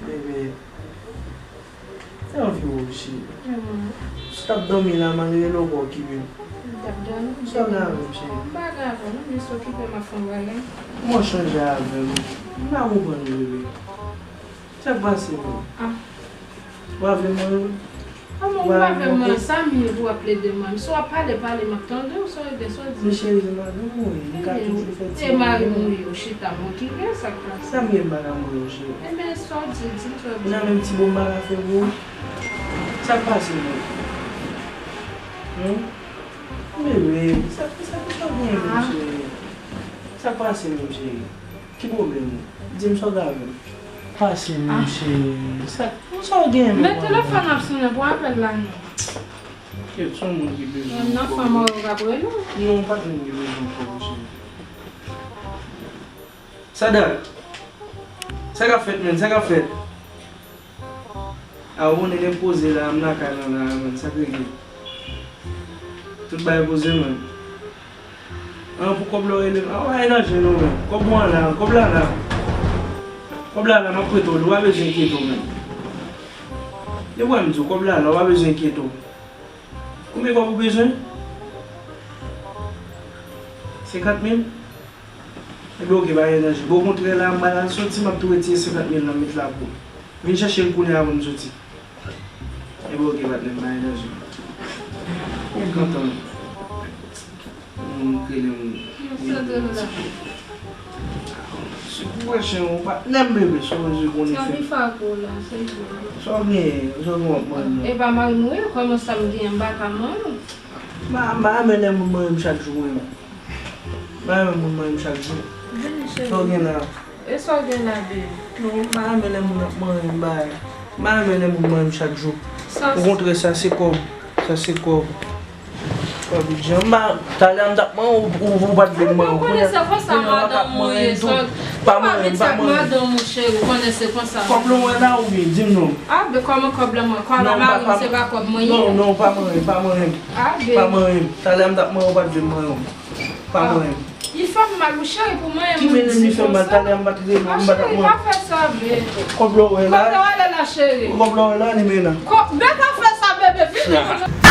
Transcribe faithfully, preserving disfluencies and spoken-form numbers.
Bebe, te anvi wè w, cheri. Si w t ap dòmi la, m al rele w pou w okipe m. M t ap dòmi. Sa w gen avè m, cheri? M pa gen avè w non, jis okipe m ap fè yon bagay. Kòman w chanje avè m? M pa konprann ou, bebe. Sa k pase menm? Ah. Ou pa vle m wè w? Kòman ou pa vle m wè w? Sa m ye pou w ap plede m wè m? Si w ap pale, pale, m ap tande w, sa w gen sa w di. Men cheri, se mari m ou ye, m ka toujou fè ti... E mari m ou ye, ou chita m okipe, sa k pase? Sa m ye, m pa ka mouri, cheri. Ebyen, sa w di, di m sa w di. Nan menm ti bo m pa ka fè pou ou. Sa k pase menm? Hum? Bebe, sa, sa, sa w gen menm, cheri? Sa k pase menm, cheri? Ki pwoblèm ou? Di m sa w gen avè m. Pase menm, cheri. Sa, sa w gen menm? Men telefòn ap sonnen pou apèl la non. Kèt, se yon moun ki bezwen kòb. Nan fanm ou k ap rele w. Non, pa t moun ki bezwen kòb, cheri. Sa dat? Sa k ap fèt, menm? Sa k ap fèt? A, ou konnen lè m poze la, m lakay lan la, menm, sa k regle? Tout bagay poze, menm. An, pou kòb la w rele m. An, w pa enèje non, menm. Kòb mwen la, kòb la la. Kòb la la, m ap prete w li, w pa bezwen enkyete w, menm. Depi w wè m di w, kòb la la, w pa bezwen enkyete w. Konbyen kòb ou bezwen? Senkant mil? Ebyen, oke, pa gen danje. Bon, okontrè, la, m pral al soti, m ap tou retire senkant mil lan, m met la pou ou. Vin chèche l kounye a avan m soti. Ebyen, oke, patnè m, pa gen danje. Ou kontan. Moun k rele m. Se pou wè chen ou patnè m, bebe, sa w bezwen konnen fè. Sa w gen, sa w gen w ap mande. E pa mari m ou ye, kòman sa m gen, m pa ka manyen w. M pa, m pa renmen lè moun manyen m chak jou, mwen menm. M pa renmen moun manyen m chak jou. Vini, cheri. Sa w gen la? E sa w gen la, baby? Non, m pa renmen lè moun ap manyen m bagay. M pa renmen lè moun manyen m chak jou. Okontrè, sa se kòb. Sa se kòb. Kòb bidjè. M pa, talè a m t ap manyen w, ou, ou pa t vle m manyen w. Ou konnen se konsa madanm ou ye, sa. Pa manyen m, pa manyen m. Madanm ou, cheri, ou konnen se konsa. Kòb lan w wè la oubyen? Di m non. A, be, kòman kòb lan mwen? Kòb la mari m, se pa kòb mwen ye. Non, non, pa manyen m, pa manyen m. A, be. Pa manyen m. Talè a m t ap manyen w, ou pa t vle m manyen w. Pa manyen m. Li fè m mal, wi, cheri, pou manyen m. Ki menm li fè m mal, talè a m pa t rele w, m pa t ap manyen w. Cheri, pa fè sa, be. Kòb lan w wè la. Kòb lan w wè la, cheri. Kòb lan w wè la, li men nan. Be, pa fè sa, bebe, vini.